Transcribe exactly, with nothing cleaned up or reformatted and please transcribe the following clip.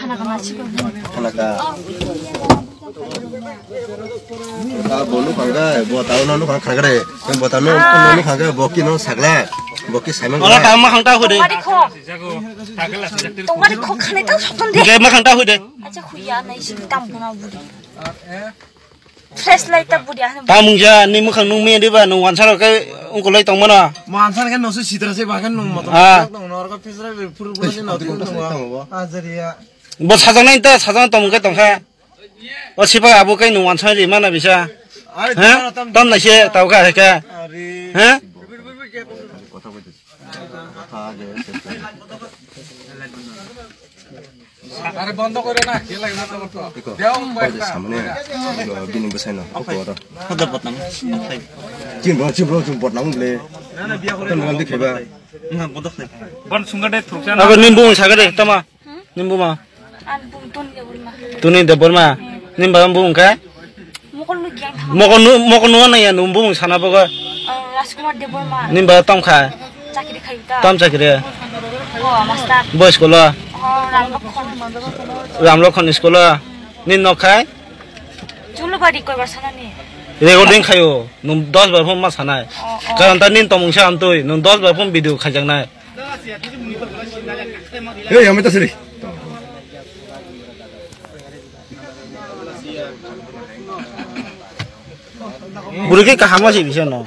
Khanaka. Ah, bo nukhang khe, bo tao no nukhang khanaka re. Bo tao no, no nukhang khe, bo kino sakla. Bo ki saimang. Ola tao ma khang ta hode. Tongmani kho. Tongmani kho khane ta sotom de. Ge ma khang ta hode. Acha khuya nai sing tam bona budi. Fresh lai ta budi ahne. Ta mungja ni mukhang nung me diba nung wansaro kai ungko lai tong mano. Wansar kan nosu sitra se bagan nung motor. Ah. Nung nor ka fisra pur pur ni nor nung. Ajariya. Bo sajang nai ta sajang tong kai tong kha. O sipa abo kai nung wansar ri mana bisa. Ha? Tam nai se tau kha he kha. Ha? Are bondo kore na, khe lai na to. Deo mumbai. Samne bini bwsai no. Hoda botnam. Chim bro, chim bro, chim botnam ble. Na na biya kore. Tan bandi kheba. Na bondo khe. Bon sunga de thuksa na. Abo nimbu saga de tama. Nimbu ma. An bung tun de burma. Tuni de burma. Nimba bung khe. Mokol nu giang thang. Mokol nu, mokol nu na ya nu bung sana bogo. Oh, Rajkumar Debbarma. Nimba tom kha. Chakri khai ta. Tom chakri. Oh, master. Boy school o. Oh, Ram Lokhon. Ram Lokhon school o. Nin nok khai. Chulubari koi bar sana ni. Recording khayo. Nung dos bar phone ma sanai. Oh, oh. Karon ta nin tomung sa amtoi. Nung dos bar phone video khajak nai. Hey, yamai ta siri. Buru ke kaham se bisa no.